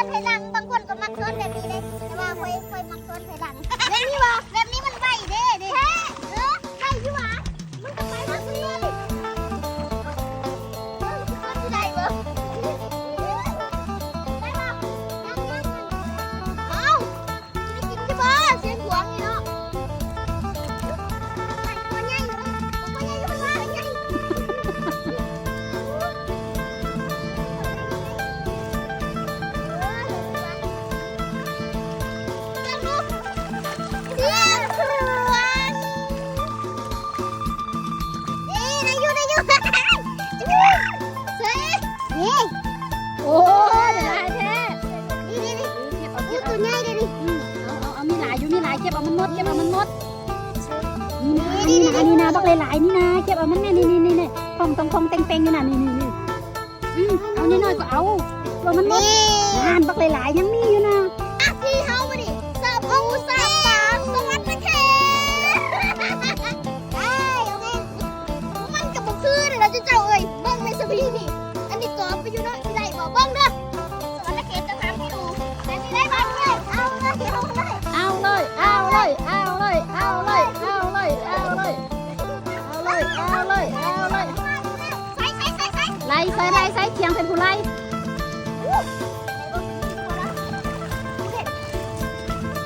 ຖອຍຫຼັງ ບາງຄົນກໍມັກສອນແບບນີ້ເດ້ ແຕ່ວ່າຂ້ອຍ ຂ້ອຍມັກສອນຖອຍຫຼັງ ແບບນີ້ບໍ່? ແບບນີ້ມັນໄວເດ້ ເດ້ ແທ້ ເອີ ໄວຢູ່ຫວາ? ມັນກໍໄປທາງນີ້ເລີຍ ເອີ ມັນຊິໄດ້ບໍ່? ໄດ້ບໍ່? ຍັງ ຍັງ ເອົ້າ ຊິໄດ້ກິນຢູ່ບໍ່? ສຽງຂວາງນີ້ເນາະ ຕົວໃຫຍ່ຢູ່ເນາະ ຕົວໃຫຍ່ຢູ່ ມັນວ່າໃຫຍ່ ສຽງຂວາງ ເອີ ໄດ້ຢູ່ ໄດ້ຢູ່ ເອີ ໂອ້ ຫຼາຍແທ້ ນີ້ ນີ້ ນີ້ ເກັບເອົາ ເກັບເອົາ ໂອ້ ຕົວໃຫຍ່ເດ້ນີ້ ອືມ ເອົາ ເອົາ ເອົາ ມີຫຼາຍຢູ່ ມີຫຼາຍ ເກັບເອົາມັນໝົດ ເກັບເອົາມັນໝົດ ນີ້ນະ ນີ້ນະ ນີ້ນະ ບັກຫຼາຍໆ ນີ້ນະ ເກັບເອົາມັນແນ່ ນີ້ ນີ້ ນີ້ ນີ້ ຂອງ ຂອງ ຂອງແຕ່ງໆ ຢູ່ນະ ນີ້ ນີ້ ນີ້ ອືມ ເອົາໜ້ອຍໆ ກໍເອົາ ເອົາມັນໝົດ ນີ້ ນັ້ນ ບັກຫຼາຍໆ ຍັງມີຢູ່ນະ ອ່ະ ທີ່ເຮົາມານີ້ ສາບໝູ ສາບປາ ສະຫວັນນະເຂດ ໄອ້ ໂອເຄ ມັນກໍບໍ່ຄືເດ້ລະເຈົ້າເອີຍ ເບິ່ງແມ່ສະວີນີ້ ອັນນີ້ກອບໄປຢູ່ເນາະ ຊິໄດ້ບໍ່ ເບິ່ງເດີ ສະຫວັນນະເຂດຈະຖາມທີ່ດູ ແຕ່ຊິໄດ້ບໍ່ເອີຍ ເອົາເລີຍ ເອົາເລີຍ ເອົາເລີຍ ເອົາເລີຍ ເອົາເລີຍ ເອົາເລີຍ ເອົາເລີຍ ເອົາເລີຍ ເອົາເລີຍ ເອົາເລີຍ ໃສ່ ໃສ່ ໃສ່ ໃສ່ ໄລ່ ໃສ່ ໄລ່ ໃສ່ ທ່ຽງເປັນຜູ້ໄລ່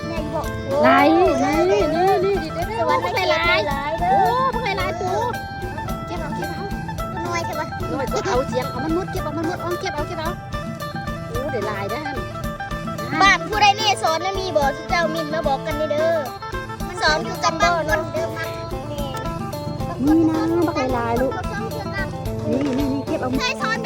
ໃຫຍ່ບໍ່? ໄລ່ ນີ້ ນີ້ ນີ້ ນີ້ ນີ້ ສະຫວັນນະເຂດຫຼາຍໆ ໂອ້ ບັກຫຼາຍໆ ໂຕ ເກັບເອົາ ເກັບເອົາ ນ້ອຍແທ້ວະ ນ້ອຍກໍເອົາ ສຽງເອົາມັນໝົດ ເກັບເອົາມັນໝົດ ອອງເກັບເອົາ ເກັບເອົາ ໂອ້ ໄດ້ຫຼາຍເດ້ຫັ້ນ ບ້ານຜູ້ໃດແນ່ສອນນະ ມີບໍ່? ເຈົ້າມິ້ນມາບອກກັນແດ່ເດີ ສອນຄືກັນບໍ່? ມີນະ ບັກຫຼາຍໆ ລູກ ນີ້ ນີ້ ນີ້ ເກັບເອົາ ເຄີຍສອນແ